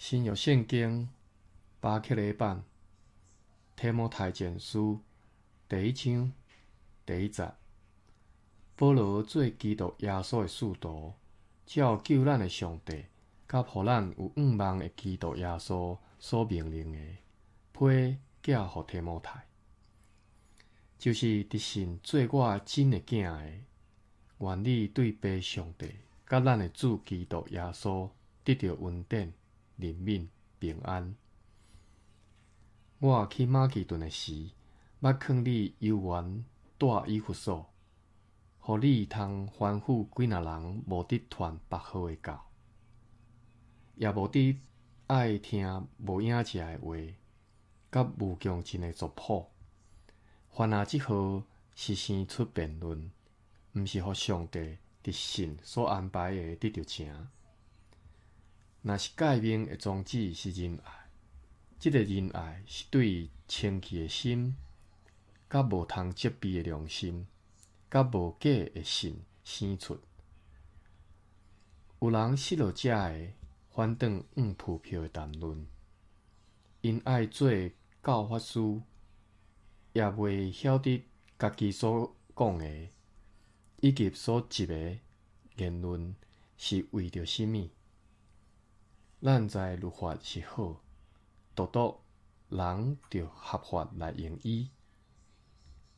新約聖經巴克禮版提摩太前書第一章第一節，保羅做基督耶穌的使徒，照救咱的上帝，佮予咱有向望的基督耶穌所命令的，批寄予提摩太，就是佇信做我真的囝的，願你對父上帝佮咱的主基督耶穌得著恩典、憐憫、平安。我去馬其頓的時，捌勸你猶原蹛以弗所，予你通吩咐幾若人無得傳別號的教，也無得愛聽無影食的話，佮無窮盡的族譜。凡若這號是生出辯論，毋是予上帝佇信所安排的得著成。若是誡命的宗旨是仁愛，這个仁愛是對清氣的心，佮無通責備的良心，佮無假的信生出。有人失落這个，反轉向浮漂的談論，𪜶愛做教法師，也袂曉得家己所講的，以及所執的言論是為著啥物。咱知律法是好，獨獨人著合法來用伊，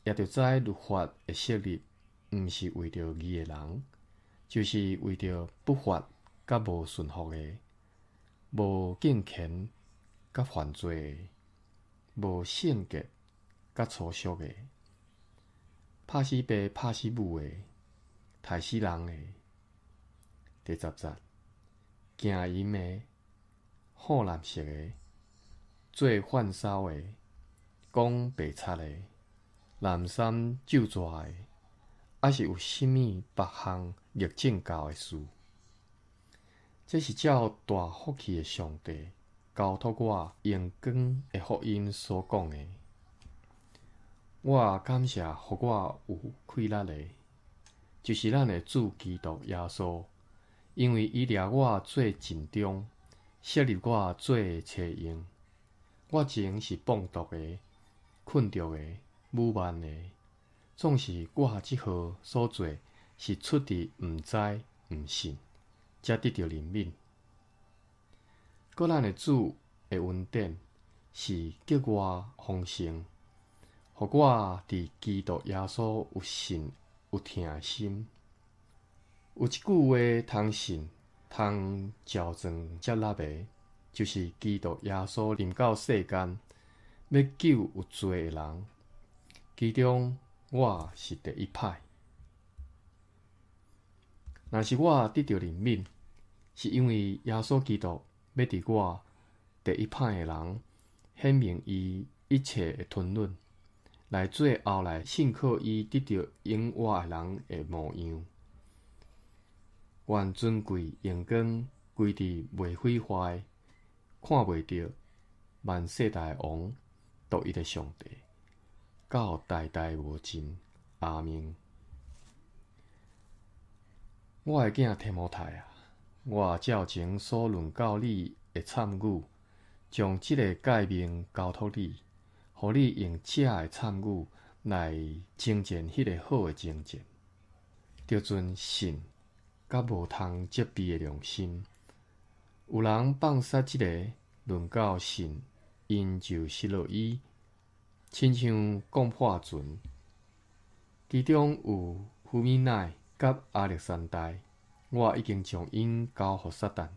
也著知律法的設立，毋是為著義的人，就是為著不法佮無順服的，無敬虔佮犯罪的，無聖潔佮粗俗的，拍死爸拍死母的，刣死人的。第十節，行淫的，好男色的，做販梢的，講白賊的，濫三咒詛的，抑是有啥物別項逆正教的事。這是照大福氣的上帝交託我榮光的福音所講的。我感謝予我有氣力的，就是咱的主基督耶穌，因為伊掠我做盡忠，設立我做差用。我前是放毒的、困著的、侮慢的，總是我這號所做是出佇毋知毋信，才得著憐憫。閣咱的主的恩典是格外豐盛，予我佇基督耶穌有信有疼的心。有一句話通信、通照算接納的，就是基督耶穌臨到世間，欲救有罪的人，其中我是第一歹。若是我得著憐憫，是因為耶穌基督欲佇我第一歹的人顯明伊一切的吞忍，來做後來信靠伊得著永活的人的模樣。願尊貴榮光歸佇袂毀壞、看袂著、萬世代的王、獨一的上帝，到代代無盡。阿們。我的囝提摩太啊，我照前所論教你的參與，將這个誡命交託你，予你用這个參與來征戰彼个好的征戰，著存信佮無通責備的良心。有人放殺這个論到信，𪜶就失落伊，親像摃破船。其中有胡米乃佮亞歷山大，我已經將𪜶交予撒旦，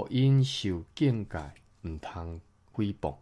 予𪜶受警戒，毋通毀謗。